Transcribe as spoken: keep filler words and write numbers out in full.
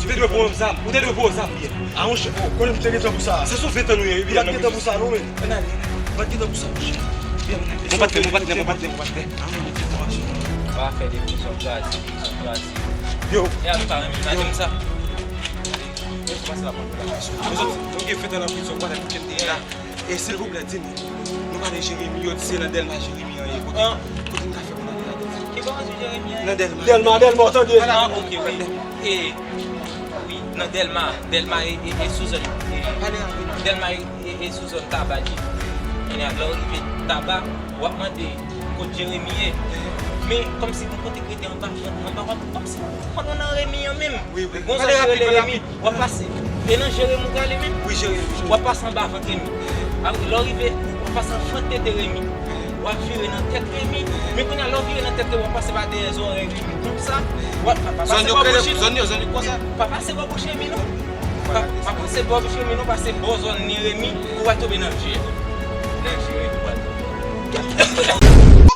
Ou te dwe pran yon zam. Ou te dwe pran yon zam, byen. A, monchè, oh, konnen m te gentan pou sa. Se sou ven tan nou ye, byen. Ou pa t gentan pou sa, non, men. Ann ale. Ou pa t gentan pou sa, monchè. Byen, ann ale. Bon patnè, bon patnè, bon patnè, bon patnè. Sa va fè de prizon, kraze, prizon, kraze. Yo. E a nou pa renmen, nou pa renmen sa. Yo, se pa sa la, mwen. Ozòt, nou gen ven tan nan prizon, patnè, pou kèm te la. E silvouplè, di m, nou pale Jeremi, yo di se nan Dèlma Jeremi an ye. Kote, kote n ka fè pou n ale ladan? Ki bò Jeremi an ye? Nan Dèlma. Dèlma, Dèlma, w tande? Ah, ok, wi. E, wi, nan Dèlma, Dèlma e, e, e sou zòn, e, Dèlma e, e, e sou zòn Taba li. Kounye a, lè w rive Taba, w ap mande kot Jeremi ye. Men, kòmsi gon kote k rete anba, anba, anba, kòmsi w konn nan Remi an menm. Wi, wi. Gon zòn ki rele Remi. W ap pase. E nan Jeremi w prale menm? Wi, Jeremi. W ap pase anba vant Remi. Apre, lè w rive, w ap pase an vant tete Remi. W ap vire nan tèt Remi. Men kounye a, lè w vire nan tèt Remi, w ap pase pa dèyè zòrèy Remi. Konsa, w ap pa pase bò bouch li non. Zòn yo, zòn yo konsa. Pa pase bò bouch Remi non. Pa, pa pase bò bouch Remi non, pase bò zòn li Remi, pou w al tonbe nan Jeremi. Nan Jeremi, w al tonbe.